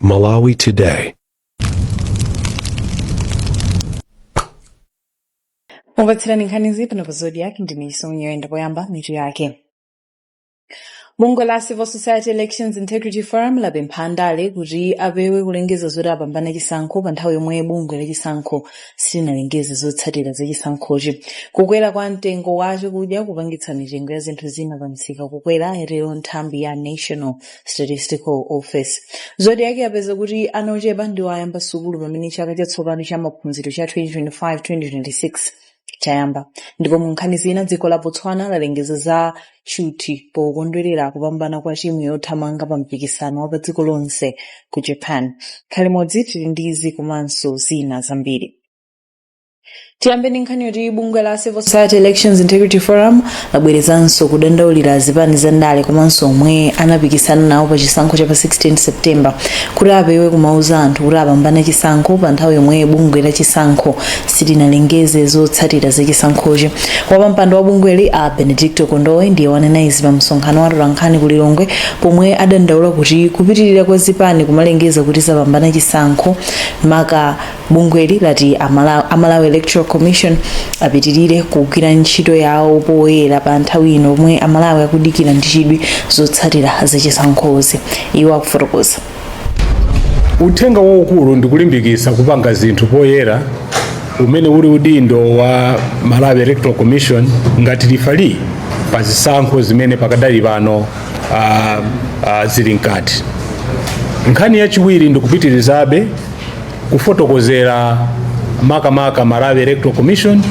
Malawi Today. Mukupatsirani nkhanizi pano pa Zodiak, ndine Chisomo Nyirenda. Poyamba, mitu yake. Bungwe la Civil Society Elections Integrity Forum lapempha andale kuti apewe kulengeza zoti apambana chisankho pa nthawi yomwe bungwe la chisankho silinalengeze zotsatira za chisankhochi. Kukwera kwa mtengo wa chakudya kupangitsa mitengo ya zinthu zina pa msika kukwera, yatero nthambi ya National Statistical Office. Zodiak yapeza kuti ana ochepa ndiwo ayamba sukulu pamene chaka chatsopano cha maphunziro cha 2025-2026 chayamba. Ndipo mu nkhani zina, dziko la Botswana lalengeza za tchuthi pokondwerera kupambana kwa timu yothamanga pa mpikisano wa pa dziko lonse ku Japan. Khale limodzi, tili ndi izi komanso zina zambiri. Tiyambe ndi nkhani yoti bungwe la Civil Society Elections Integrity Forum labwerezanso kudandaulira zipani za ndale komanso omwe anapikisana nawo pa chisankho cha pa 16 September kuti apewe kumauza anthu kuti apambana chisankho pa nthawi yomwe bungwe la chisankho silinalengeze zotsatira za chisankhochi. Wapampando wa bungweli, a Benedicto Kondowe, ndiye wanena izi pa msonkhano wa atolankhani ku Lilongwe, pomwe adandaula kuti kupitirira kwa zipani kumalengeza kuti zapambana chisankho maka. Bungweli lati a Malawi Electoral Commission apitirire kugwira ntchito yawo poyera pa nthawi ino pomwe Amalawi akudikira ndi chidwi zotsatira zachisankhozi. Iwo akufotokoza. Uthenga waukulu ndikulimbikitsa kupanga zinthu poyera, umene uli udindo wa Malawi Electoral Commission ngati referee pa zisankho zimene pakadali pano zili mkati. Nkhani yachiwiri ndikupitirizabe kufotokozera makamaka Malawi Electoral Commission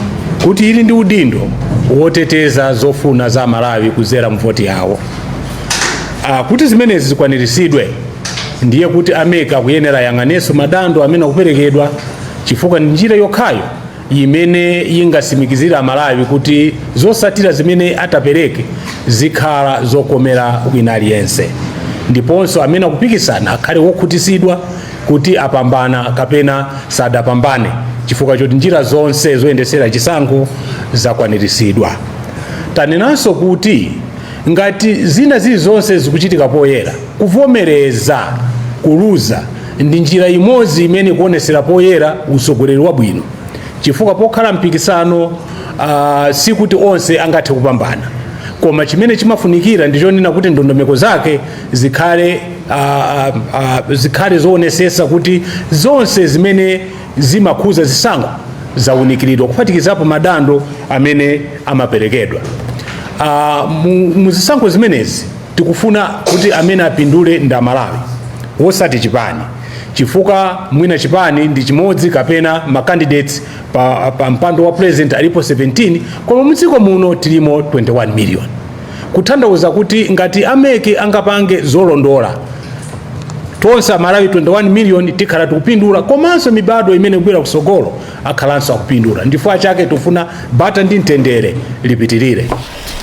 kuti ili ndi udindo woteteza zofuna za Malawi kudzera mvoti yawo. Kuti zimenezi zikwaniritsidwe, ndiye kuti a MEC akuyenera ayang'anenso madando amene akuperekedwa, chifukwa ndi njira yokhayo imene ingatsimikizire Amalawi kuti zotsatira zimene atapereke zikhala zokomera wina aliyense, ndiponso amene akupikisana akhale wokhutitsidwa kuti apambana kapena sadapambane, chifukwa choti njira zonse zoyendetsera chisankho zakwaniritsidwa. Tanenanso kuti ngati zina zilizonse zikuchitika poyera, kuvomereza kuluza ndi njira imodzi imene ikuonetsera poyera utsogoleri wabwino, chifukwa pokhala mpikisano sikuti onse angathe kupambana, koma chimene chimafunikira ndi chonena kuti ndondomeko zake zikhale zoonesesa kuti zonse zimene zimakhuza zisankho zawunikiridwa, kuphatikizapo madando amene amaperekedwa. Mu zisankho zimenezi tikufuna kuti amene apindule ndi Amalawi, wosati chipani, chifukwa mwina chipani ndi chimodzi kapena ma candidates pa mpando wa president alipo 17, koma mudziko muno tilimo 21 million, kutanthauza kuti ngati a MEC angapange zolondola, tonse Amalawi 21 million tikhala tikupindula, komanso mibado imene ikubwera kusogolo akhalanso akupindula. Ndifukwa chake tikufuna bata ndi mtendere lipitirire.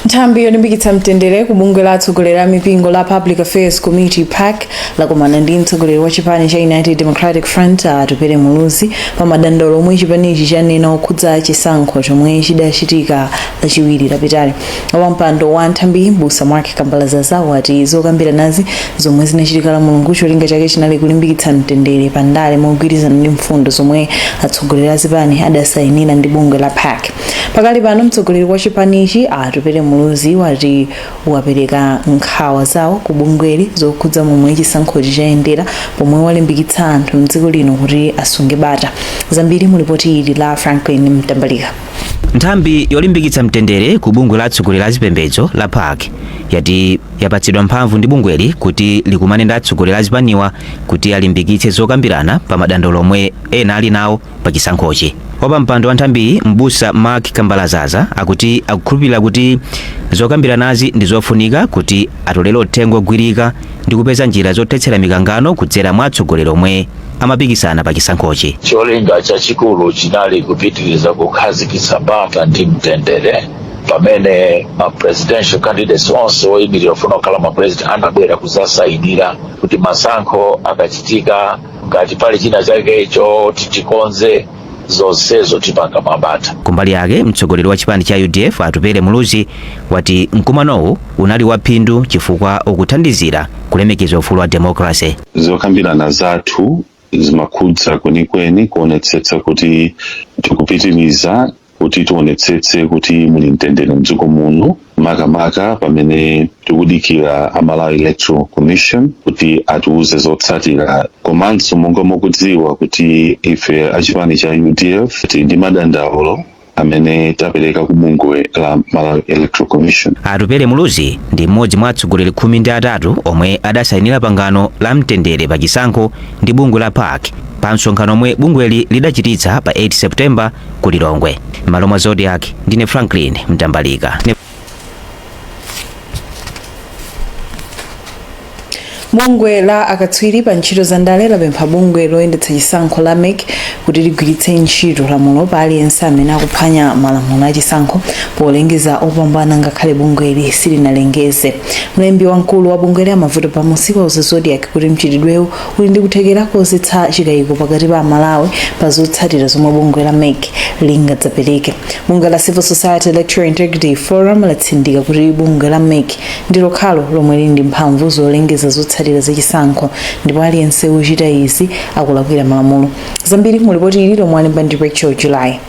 Nthambi yolimbikitsa mtendere ku bungwe la atsogoleri a mipingo la Public Affairs Committee, PAC, lakumana ndi mtsogoleri wa chipani cha United Democratic Front, Atupele Muluzi, pa madandaulo omwe chipanichi chanena okhudza chisankho chomwe chidachitika Lachiwiri lapitali. Wapampando wa nthambi, Mbusa Mark Kambalazaza, wati zokambiranazi zomwe zinachitika la Mulungu, cholinga chake chinali kulimbikitsa mtendere pa ndale mogwirizana ndi mfundo zomwe atsogoleri a zipani adasayinira ndi bungwe la PAC. Pakali pano, mtsogoleri wa chipanichi, Atupele Muluzi, wati wapereka nkhawa zawo ku bungweli zokhudza momwe chisankhochi chayendera, pomwe walimbikitsa anthu mdziko lino kuti asunge bata. Zambiri mu lipoti ili la Franklin Mtambalika. Nthambi yolimbikitsa mtendere ku bungwe la atsogoleri a zipembedzo la PAC yati yapatsidwa mphamvu ndi bungweli kuti likumane ndi atsogoleri a zipaniwa kuti alimbikitse zokambirana pa madandaulo omwe ena ali nawo pa chisankhochi. Wapampando wa nthambiyi, Mbusa Mark Kambalazaza, akuti akukhulupirira kuti zokambiranazi ndi zofunika kuti atolere uthenga ogwirika ndi kupeza njira zothetsera mikangano kudzera mwa atsogoleri omwe amapikisana pa chisankhochi. Cholinga chachikulu chinali kupitiriza kukhazikitsa bata ndi mtendere pamene ma presidential candidates onse oyimirira ofuna kukhala ma president anabwera kuzasayinira kuti masankho akachitika, ngati pali china chake choti tikonze, Zonsezo tipanga mwabata. Kumbali yake, mtsogoleri wa chipani cha UDF Atupele Muluzi wati mkumanowu unali wa phindu chifukwa ukuthandizira kulemekeza ufulu wa democracy. Zokambirana zathu zimakhudza kwenikweni kuonetsetsa kuti tikupitiriza kuti tionetsetse kuti muli mtendere mdziko muno, makamaka pamene tikudikira a Malawi Electoral Commission kuti atiuze zotsatira. Komanso monga mukudziwa kuti ife achipani cha UDF tili ndi madandaulo amene tapereka ku bungwe la Malawi Electoral Commission. Atupele Muluzi ndi mmodzi mwa atsogoleri 13 omwe adasayinira pangano la mtendere pa chisankho ndi bungwe la PAC pa msonkhano omwe bungweli lidachititsa pa 8 Septemba ku Lilongwe. M'malo mwa Zodiak, ndine Franklin Mtambalika. Bungwe la akatswiri pa ntchito za ndale lapempha bungwe loyendetsa chisankho la MEC kuti ligwiritse ntchito lamulo pa aliyense amene akuphwanya malamulo achisankho polengeza opambana ngakhale bungweli silinalengeze. Mlembi wamkulu wa bungweli, Amavuto Bamusi, wauza Zodiak kuti mchitidwewu uli ndi kuthekera kozetsa chikayiko pakati pa Amalawi pa zotsatira zomwe bungwe la MEC lingadzapereke. Bungwe la Civil Society Electoral Integrity Forum latsindika kuti bungwe la MEC ndi lokhalo lomwe lili ndi mphamvu zolengeza zotsatira zachisankho ndipo aliyense wochita izi akulakwira malamulo. Zambiri mu lipoti ili lomwe alemba ndi Rachel July.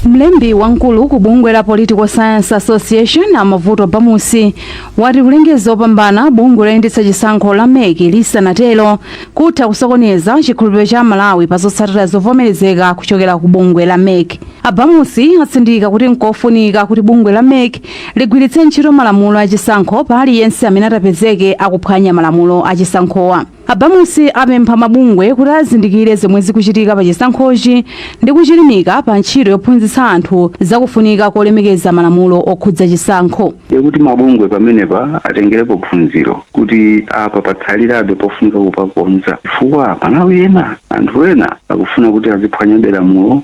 Mlembi wamkulu ku bungwe la Political Science Association, Amavuto Bamusi, wati kulengeza opambana bungwe loyendetsa chisankho la MEC lisanatero kutha kusokoneza chikhulupiriro cha Malawi pa zotsatira zovomerezeka kuchokera ku bungwe la MEC. Abamusi atsindika kuti nkofunika kuti bungwe la MEC ligwiritse ntchito malamulo achisankho pa aliyense amene atapezeke akuphwanya malamulo achisankhowa. Abamusi apempha mabungwe kuti azindikire zomwe zikuchitika pa chisankhochi ndi kuchilimika pa ntchito yophunzitsa anthu zakufunika kolemekeza malamulo okhudza chisankho. Kuti mabungwe pamenepa atengerepo phunziro kuti apa patsalirabe pofunika kupakonza, chifukwa Malawi ena, anthu ena akufuna kuti aziphwanyabe lamulo,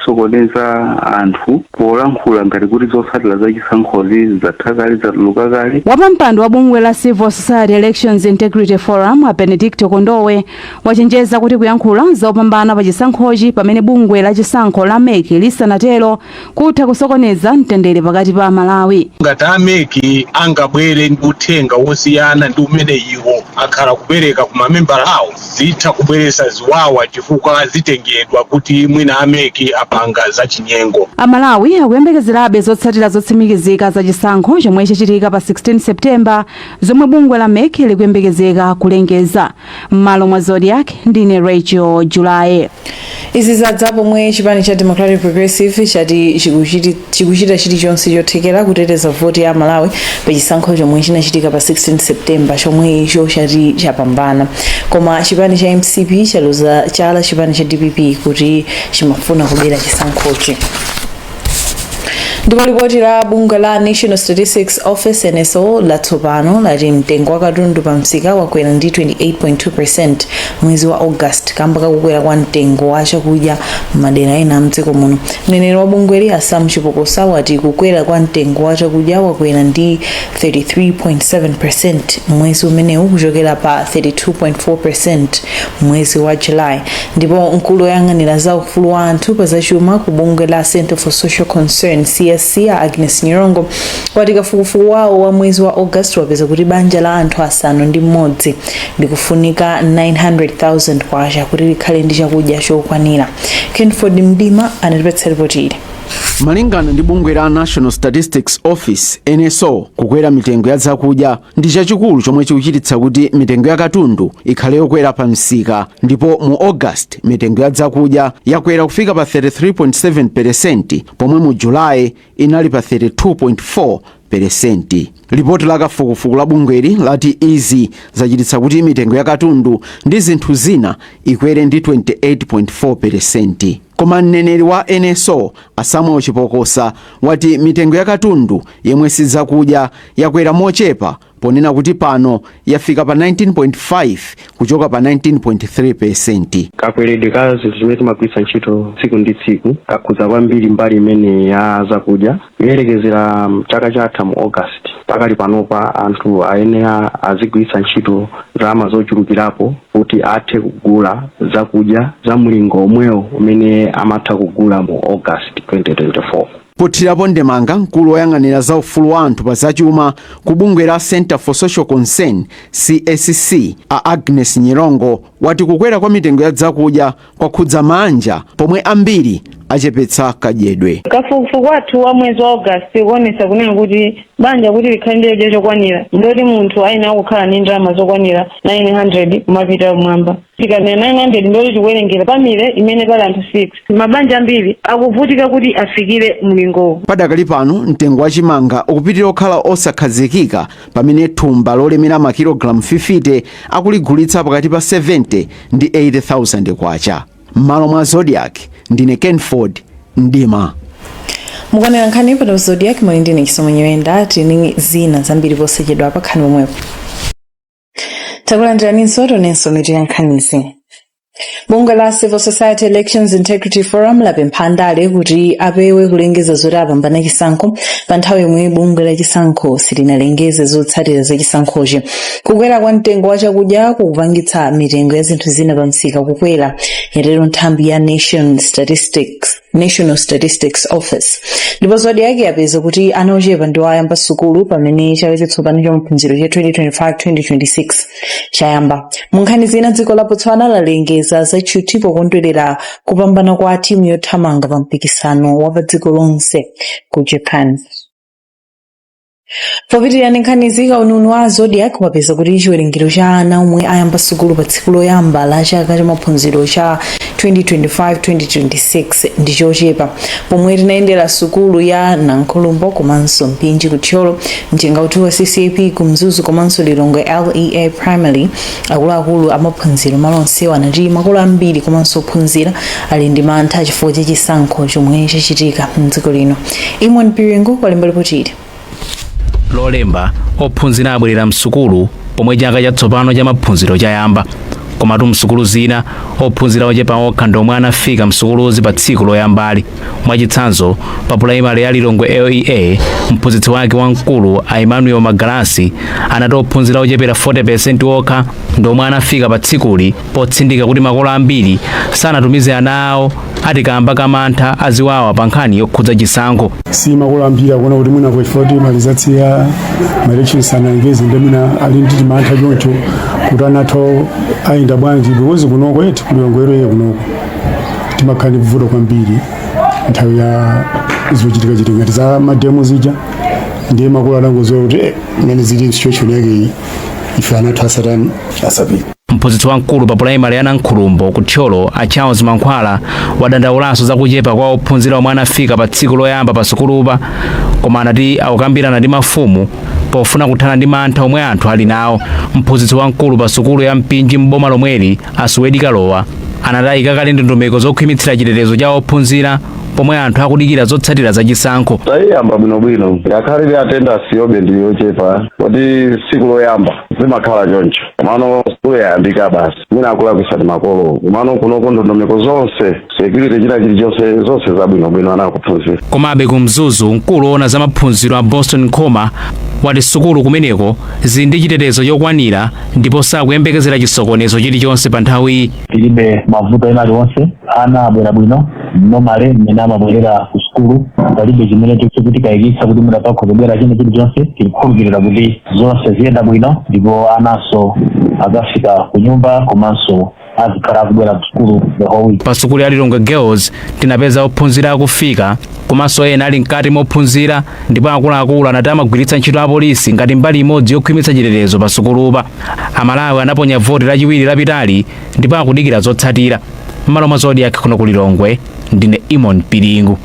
kumasokoneza anthu polankhula ngati kuti zotsatira za chisankhozi zatha kale, zatuluka kale. Wapampando wa bungwe la Civil Society Elections Integrity Forum, a Benedicto Kondowe, wachenjeza kuti kuyankhula zopambana pa chisankhochi pamene bungwe la chisankho la MEC lisanatero kutha kusokoneza mtendere pakati pa Malawi. Ngati a MEC angabwere ndi uthenga wosiyana ndi umene iwo akhala kupereka ku mamembala awo, zitha kubweretsa ziwawa chifukwa zitengedwa kuti mwina a MEC apanga zachinyengo. Amalawi akuyembekezerabe zotsatira zotsimikizika za chisankho chomwe chachitika pa 16 Septemba, zomwe bungwe la MEC likuyembekezeka kulengeza. M'malo mwa Zodiak, ndine Rachel Julaye. Izi zadza pomwe chipani cha Democratic Progressive chati chikuchita chilichonse chothekera kuteteza voti ya Malawi pa chisankho chomwe chinachitika pa 16 September, chomwe icho chati chapambana. Koma chipani cha MCP chaloza chala chipani cha DPP kuti chimafuna kubera chisankhochi. Ndipo lipoti la bungwe la National Statistics Office, NSO, latsopano lati mtengo wa katundu pa msika wakwera ndi 28.2 mwezi wa August kamba kakukwera kwa mtengo wa chakudya m'madera ena mdziko muno. Mneneri wa bungweli, a Sam Chipokosa, wati kukwera kwa mtengo wa chakudya wakwera ndi 33.7 mwezi umenewu kuchokera pa 32.4 mwezi wa July. Ndipo mkulu woyang'anira za ufulu wa anthu pa zachuma ku bungwe la Center for Social Concern, CSC, a Agnes Nyirongo, wati kafukufuku wawo wa mwezi wa August wapeza kuti banja la anthu 6 likufunika 900,000 kwacha kuti likhale ndi chakudya chokwanira. Kenford Mdima anatipatsa ripoti ili. Malingana ndi bungwe la National Statistics Office, NSO, kukwera mitengo ya zakudya ndi chachikulu chomwe chikuchititsa kuti mitengo ya katundu ikhale yokwera pa msika. Ndipo mu August mitengo ya zakudya yakwera kufika pa 33.7, pomwe mu Julayi inali pa 32.4. Lipoti la kafukufuku la bungweli lati izi zachititsa kuti mitengo ya katundu ndi zinthu zina ikwere ndi 28.4. Koma mneneri wa NSO, a Samuel Chipokosa, wati mitengo ya katundu yemwe si zakudya yakwera mochepa, ponena kuti pano yafika pa 19.5 kuchoka pa 19.3. Kakweredwe ka zinthu zimene timagwiritsa ntchito tsiku ndi tsiku kakhudza kwambiri mbali imene ya zakudya. Kuyerekezera chaka chatha mu August, Pakali panopa anthu ayenera azigwiritsa ntchito ndalama zochulukirapo kuti athe kugula zakudya za mlingo omwewo umene amatha kugula mu August 2024. Pothirapo ndemanga, mkulu woyang'anira za ufulu wa anthu pa zachuma ku bungwe la Center for Social Concern, CSC, a Agnes Nyirongo, wati kukwera kwa mitengo ya zakudya kwakhudza manja pomwe ambiri achepetsa kadyedwe. Kafukufuku wathu wa mwezi wa August kuonesa kunena kuti banja kuti likhale ndi chakudya chokwanira, ndoti munthu ayenera kukhala ndi ndalama zokwanira 900 kumapita kumwamba. Tikanena 900, ndoti tikuwerengera family imene pali anthu 6. Mabanja ambiri akuvutika kuti afikire mlingowo. Padakali pano mtengo wa chimanga ukupitirira kukhala osakhazikika, pamene thumba lolemera makilogalamu 50 akuligulitsa pakati pa 70 ndi 80,000 kwacha. M'malo mwa Zodiak, ndine Kenford Mdima. Mukuonera nkhani pano Zodiak, muli ndine Chisomo Nyirenda. Tili zina zambiri posachedwa pa nkhani pomwepo. Takulandiraninso tonenso mitu ya nkhanizi. Bungwe la Civil Society Elections Integrity Forum lapempha andale kuti apewe kulengeza zoti apambana chisankho pa nthawi yomwe bungwe la chisankho silinalengeze zotsatira za chisankhochi. Kukwera kwa mtengo wa chakudya kukupangitsa mitengo ya zinthu zina pa msika kukwera, yatero nthambi ya National Statistics Office. Ndipo Zodiak yapeza kuti ana ochepa ndiwo ayamba sukulu pamene chaka chatsopano cha maphunziro cha 2025-2026 chayamba. Mu nkhani zina, dziko la Botswana lalengeza za tchuthi pokondwerera kupambana kwa timu yothamanga pa mpikisano wa pa dziko lonse ku Japan. Popitirira ndi nkhanizi, kauniuni wa Zodiak wapeza kuti chiwerengero cha ana omwe ayamba sukulu pa tsiku loyamba la chaka cha maphunziro cha 2025-2026 ndi chochepa. Pomwe tinayendera sukulu ya Nankhulumbo komanso Mpinji ku Thyolo, Mchengautuwa CCAP ku Mzuzu komanso Lilongwe LEA Primary, akuluakulu amaphunziro malo onsewa anati makolo ambiri komanso ophunzira ali ndi mantha chifukwa cha chisankho chomwe chachitika mdziko lino. Imon Piringu walemba ripoti ili. Lolemba ophunzira abwerera msukulu pomwe chaka chatsopano cha maphunziro chayamba, komatu msukulu zina ophunzira ochepa okha ndomwe anafika msukuluzi pa tsiku loyambali. Mwachitsanzo, pa pulaimali ya Lilongwe LEA, mphunzitsi wake wamkulu a Emmanuel Magalasi anati ophunzira ochepera 40% okha ndomwe anafika pa tsikuli, potsindika kuti makolo ambiri sanatumize ana awo ati kamba kamantha aziwawa pa nkhani yokhudza chisankho. Si makolo ambiri akuona kuti mwina kwa kuti ma results ya ma elections sanalengeze, ndi mwina ali ndi mantha choncho kuti anathu ayenda bwanji, because kunoko eti ku Lilongwe LEA kunoko timakhala ndi vuto kwambiri nthawi ya zochitika chitika ngati za ma demo zija. Ndiye makolo adangoziwa kuti mmene zili situation yake iyi, ife anathu asatani, asapite. Mphunzitsi wamkulu pa pulaimali ya Nankhulumbo ku Thyolo, a Charles Mankhwala, wadandaulanso zakuchepa kwa ophunzira omwe anafika pa tsiku loyamba pa sukulupa, koma anati akukambirana ndi mafumu pofuna kuthana ndi mantha omwe anthu ali nawo. Mphunzitsi wamkulu pa sukulu ya Mpinji m'boma lomweli, a Suwedi Kalowa, anati ayika kale ndondomeko zokhwimitsira chitetezo cha ophunzira pomwe anthu akudikira zotsatira za chisankho. Tayiyamba bwinobwino, ngakhale attendance yobe ndi yochepa kuti tsiku loyamba zimakhala choncho, komano sukulu yayambika basi. Mwina akulakwisa ndi makolo, komano kunoko ndondomeko zonse, security, china chilichonse, zonse zabwinobwino, ana akuphunzira. Komabe ku Mzuzu, mkulu woona za maphunziro a Boston Nkhoma wati sukulu kumeneko zili ndi chitetezo chokwanira ndipo sakuyembekezera chisokonezo chilichonse pa nthawiyi. Tilibe mavuto ena aliwonse, ana abwera bwino normally mmene amabwerera ku sukulu. Palibe chimene chikutikayikitsa kuti mudapakho kubwera china chilichonse. Tikukhulupirira kuti zonse ziyenda bwino ndipo ananso akafika ku nyumba komanso azikhala akubwera ku sukulu the whole week. Pa sukulu ya Lilongwe Girls tinapeza ophunzira akufika komanso ena ali mkati mophunzira, ndipo akuluakulu anati amagwiritsa ntchito apolisi ngati mbali imodzi yokhwimitsa chitetezo pa sukulupa. Amalawi anaponya voti Lachiwiri lapitali ndipo akudikira zotsatira. M'malo mwa Zodiak kuno ku Lilongwe, ndine Imon Piringu.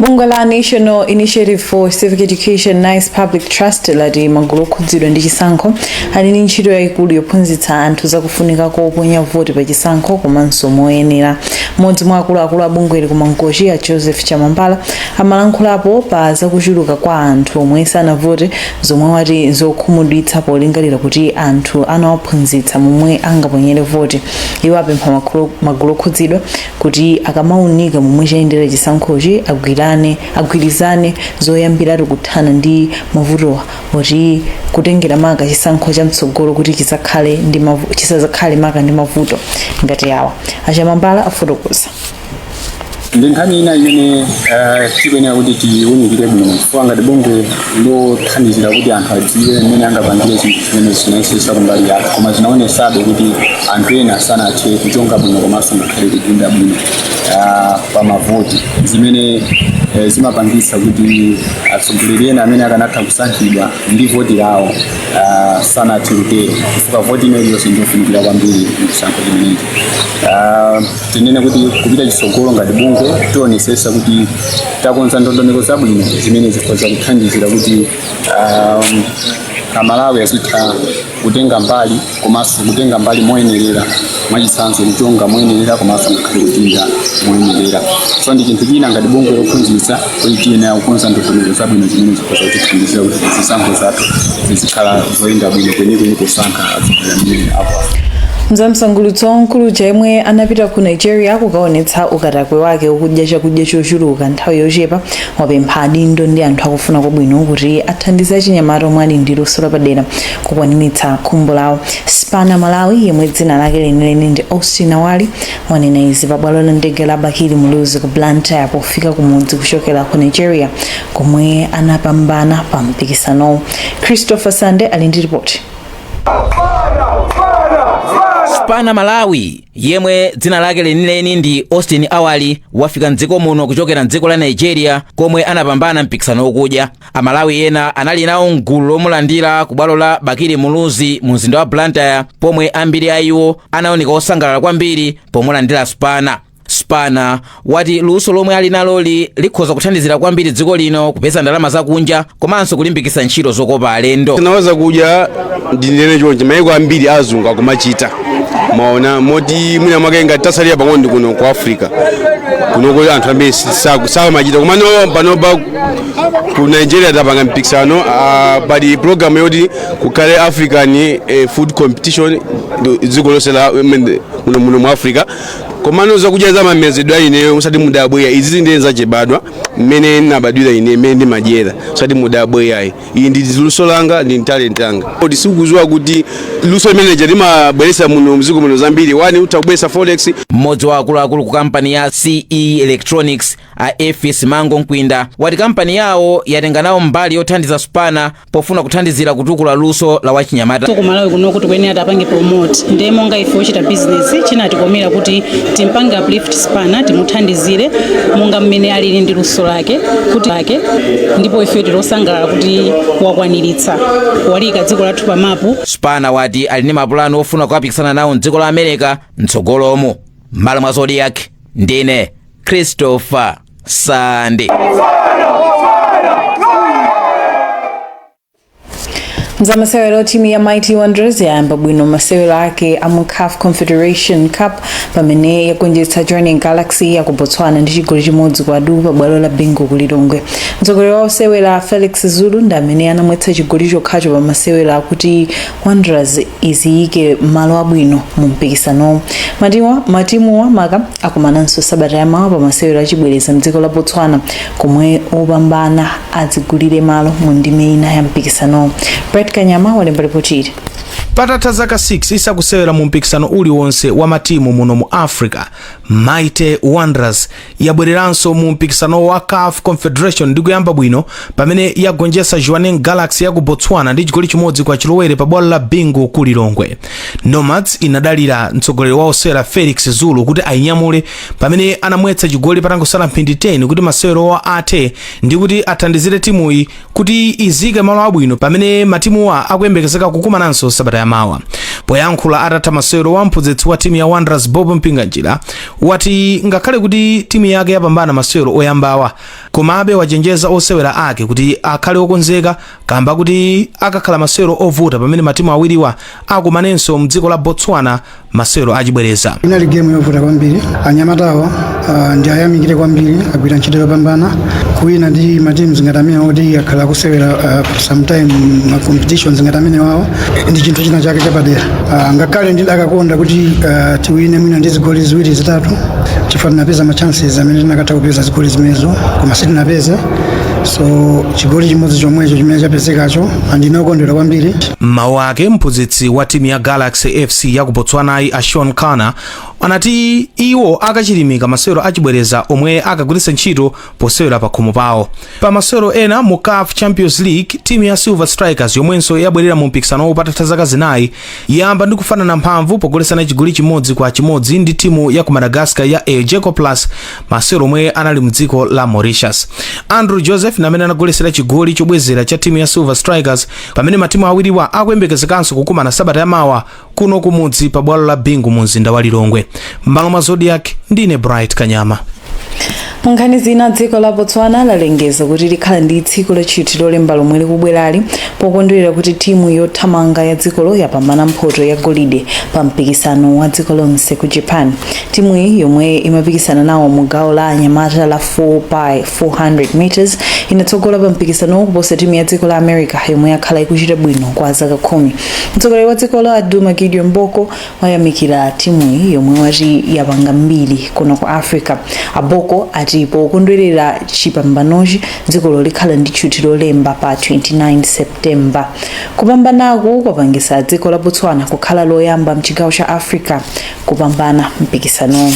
Bungwe la National Initiative for Civic Education, NICE Public Trust, lati magulu okhudzidwa ndi chisankho ali ndi ntchito yayikulu yophunzitsa anthu zakufunika koponya voti pa chisankho komanso moyenera. Mmodzi mwa akuluakulu a bungweli ku Mangochi, a Joseph Chamambala, amalankhulapo pa zakuchuluka kwa anthu omwe sanavote, zomwe wati zokhumudwitsa polingalira kuti anthu anawaphunzitsa momwe angaponyere voti. Iwo apempha magulu okhudzidwa kuti akamaunika momwe chayendera chisankhochi agwirane. Akambirane, agwirizane zoyambiratu kuthana ndi mavutowa, kuti kutengera maka chisankho cha mtsogolo kuti chisakhale ndi chisazakhale maka ndi mavuto ngati awa. Achamambala afotokoza. Ndi nkhani ina imene tikuyenera kuti tiwunikire bwino, chifukwa ngati bungwe lothandizira kuti anthu adziwe mmene angapangire zinthu zimene zinayesesa kumbali yake, koma zinaonesabe kuti anthu ena sanathe kuchonga bwino komanso ngakhale kudinda bwino pa mavoti, zimene zimapangitsa kuti atsogoleri ena amene akanatha kusankhidwa ndi voti lawo sanathe kutero, chifukwa voti ina iliyonse ndiofunikira kwambiri mchisankho chimenechi. Tinene kuti kupita chitsogolo, ngati bungwe tionesesa kuti takonza ndondomeko zabwino zimene zikhoza kuthandizira kuti Amalawi azitha kutenga mbali, komanso kutenga mbali moyenerera, mwachitsanzo kuchonga moyenerera komanso ngakhale kudinda moyenerera. So ndi chinthu china ngati bungwe lophunzitsa kuti tiyenera kukonza ndondomeko zabwino zimene zikhoza kutithandizira kuti zisankho zathu zizikhala zoyenda bwino kwenikweni posankha atsogoleri amene akuwa. Mzamsangulutso, wamkulu yemwe anapita ku Nigeria kukaonetsa ukatakwe wake wokudya chakudya chochuluka nthawi yochepa wapempha adindo ndi anthu akufuna kwabwino kuti athandize achinyamata omwe ali ndi luso lapadera kukwaniritsa khumbo lawo. Spana Malawi, yemwe dzina lake lenileni ndi Austin Awali, wanena izi pa bwalo la ndege la Bakili Muluzi ku Blantyre pofika kumudzi kuchokera ku Nigeria komwe anapambana pa mpikisanowu. Christopher Sande ali ndi ripoti. Spana Malawi, yemwe dzina lake lenileni ndi Austin Awali, wafika mdziko muno kuchokera mdziko la Nigeria komwe anapambana mpikisano wokudya. Amalawi ena anali nawo mgulu lomulandira ku bwalo la Bakili Muluzi mu mzinda wa Blantyre, pomwe ambiri a iwo anaoneka osangalala kwambiri pomulandira Spana. Spana wati luso lomwe ali naloli likhoza kuthandizira kwambiri dziko lino kupeza ndalama zakunja komanso kulimbikitsa ntchito zokopa alendo. Tinaweza kudya, ndinene chonchi, maiko ambiri azungu akumachita, maona moti mwina mwake ngati tasalira pang'ono kuno ku Africa kunoko anthu ambiri samachita. Komano panopa ku Nigeria tapanga mpikisano, pali program yoti kukhale African food competition dziko lonse la muno mu Africa. Komano zakudya za mamezedwe a ineyo, musati mudabweya, izi ndiye zachibadwa mmene ndinabadwira ine, mmene ndimadyera, musati mudabweyayi. Iyi ndi luso langa, ndi talent yanga. Kuti sikudziwa kuti luso limene limabweretsa muno mdziko muno zambiri, one, utha kubweretsa forex. Mmodzi wa akuluakulu ku kampani ya CE Electronics, a Efis Mango Mkwinda, wati kampani yawo yatenga nawo mbali yothandiza Spana pofuna kuthandizira kutukula luso la wachinyamata. So kumalawi kuno tikuyenera tapange promote, ndiye monga ife ochita business chinatikomera kuti timpange uplift Spana, timuthandizire monga mmene alili ndi luso lake kuti lake, ndipo ife tilosangalala kuti wakwaniritsa waliyika dziko lathu pa mapu. Spana wati ali ndi mapulani ofuna kukapikisana nawo mdziko la America mtsogolomo. M'malo mwa Zodiak, ndine Christopher Sande. Mzamasewero, timu ya Mighty Wanderers yayamba bwino masewero ake a mu CAF Confederation Cup pamene yagonjetsa Jwaneng Galaxy ya ku Botswana ndi chigoli 1 kwa du pa bwalo la Bingu ku Lilongwe. Mtsogoleri wa osewera Felix Zulu ndi amene anamwetsa chigoli chokhacho pa masewero akuti Wanderers iziyike malo abwino mu mpikisanowu. Matimuwa maka akumananso sabata yamawa pa masewero achibwereza mdziko la Botswana, komwe opambana adzigulire malo mu ndime ina ya mpikisanowu. Brett Kanyama walemba ripoti ili. Patatha zaka 6 isakusewera mu mpikisano uliwonse wa matimu muno mu Africa, Mighty Wanderers yabwereranso mu mpikisano wa CAF Confederation ndi kuyamba bwino pamene yagonjetsa Jwaneng Galaxy ya ku Botswana ndi chigoli 1 kwa chilowere pa bwalo la Bingu ku Lilongwe. Nomads inadalira mtsogoleri wa osewera Felix Zulu kuti ayinyamule pamene anamwetsa chigoli patangosala mphindi 10 kuti masewerowa athe ndi kuti athandizire timuyi kuti izike malo abwino pamene matimuwa akuyembekezeka kukumananso sabata yamawa. Poyankhula atatha masewero wa, mphunzitsi wa timu ya Wanderers Bob Mpinganjira wati ngakhale kuti timu yake yapambana masewero oyambawa, komabe wachenjeza osewera ake kuti akhale okonzeka kamba kuti akakhala masewero ovuta pamene matimu awiriwa akumanenso mdziko la Botswana. Masewero achibwereza. Inali game yovuta kwambiri. Anyamatawo ndi ayamikire kwambiri, agwira ntchito yopambana. Kuwina ndi ma teams ngati amene oti akhala akusewera sometime ma competitions ngati amene wawo ndi chinthu china chake chapadera. Ngakhale ndidakakonda kuti tiwine mwina ndi zigoli ziwiri, zitatu, chifukwa tinapeza ma chances amene tinakatha kupeza zigoli zimenezo, koma sitinapeze. So chigoli chimodzi chomwecho chimene chapezekacho, andinokondwera kwambiri. Mmawu ake, mphunzitsi wa timu ya Galaxy FC ya ku Botswanayi, a Sean Kana, anati iwo akachilimika masewero achibwereza omwe akagwiritsa ntchito posewera pa khomo pawo. Pa masewero ena mu CAF Champions League, timu ya Silver Strikers, yomwenso yabwerera mu mpikisanowo patatha zaka 4, yamba ndi kufanana mphamvu pogoletsana chigoli 1-1 ndi timu ya ku Madagascar ya Elgeco Plus, masewero omwe anali mu dziko la Mauritius. Andrew Joseph namene anagoletsera chigoli chobwezera cha timu ya Silver Strikers, pamene matimu awiriwa akuyembekezekanso kukumana sabata yamawa kuno kumudzi pa bwalo la Bingu mu mzinda wa Lilongwe. M'malo mwa Zodiak, ndine Bright Kanyama. Munkhani zina, dziko la Botswana lalengeza kuti likhala ndi tsiku lachiwiri Lolemba lomwe likubwerali pokondwerera kuti timu yothamanga ya dzikolo yapambana mphoto ya golide pa mpikisano wa dziko lonse ku Japan. Timu iyi, yomwe imapikisana nawo mu gawo la anyamata la 4 by 400 meters, inatsogola pa mpikisanowo kuposa timu ya dziko la America yomwe yakhala ikuchita bwino kwa zaka 10. Mtsogoleri wa dzikolo, a Duma Gideon Boko, wayamikira timuyi yomwe wati yapanga mbiri kuno ku Africa. A Boko ati pokondwerera chipambanochi, dzikolo likhala ndi tchuthi Lolemba pa 29 September. Kupambanaku kwapangisa dziko la Botswana kukhala loyamba mchigawo cha Africa kupambana mpikisanowu.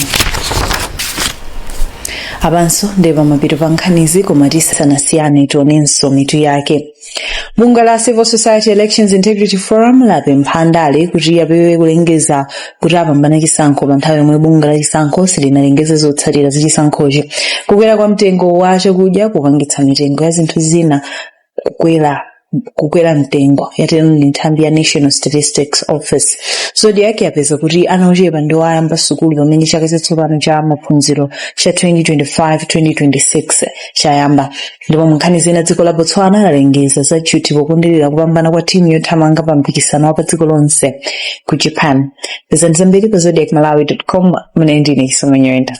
Apanso ndi pamapeto pa nkhanizi, koma tisanasiyane tionenso mitu yake. Bungwe la Civil Society Elections Integrity Forum lapempha andale kuti apewe kulengeza kuti apambana chisankho pa nthawi yomwe bungwe la chisankho silinalengeze zotsatira za chisankhochi. Kukwera kwa mtengo wa chakudya kupangitsa mitengo ya zinthu zina kukwera mtengo, yatero ndi nthambi ya National Statistics Office. Zodiak yapeza kuti ana ochepa ndiwo ayamba sukulu pamene chaka chatsopano cha maphunziro cha 2025-2026 chayamba. Ndipo mu nkhani zina, dziko la Botswana lalengeza za tchuthi pokondwerera kupambana kwa timu yothamanga pa mpikisano wa pa dziko lonse ku Japan. Pezani zambiri pa zodiakmalawi.com. Mune ndine Chisomo Nyirenda.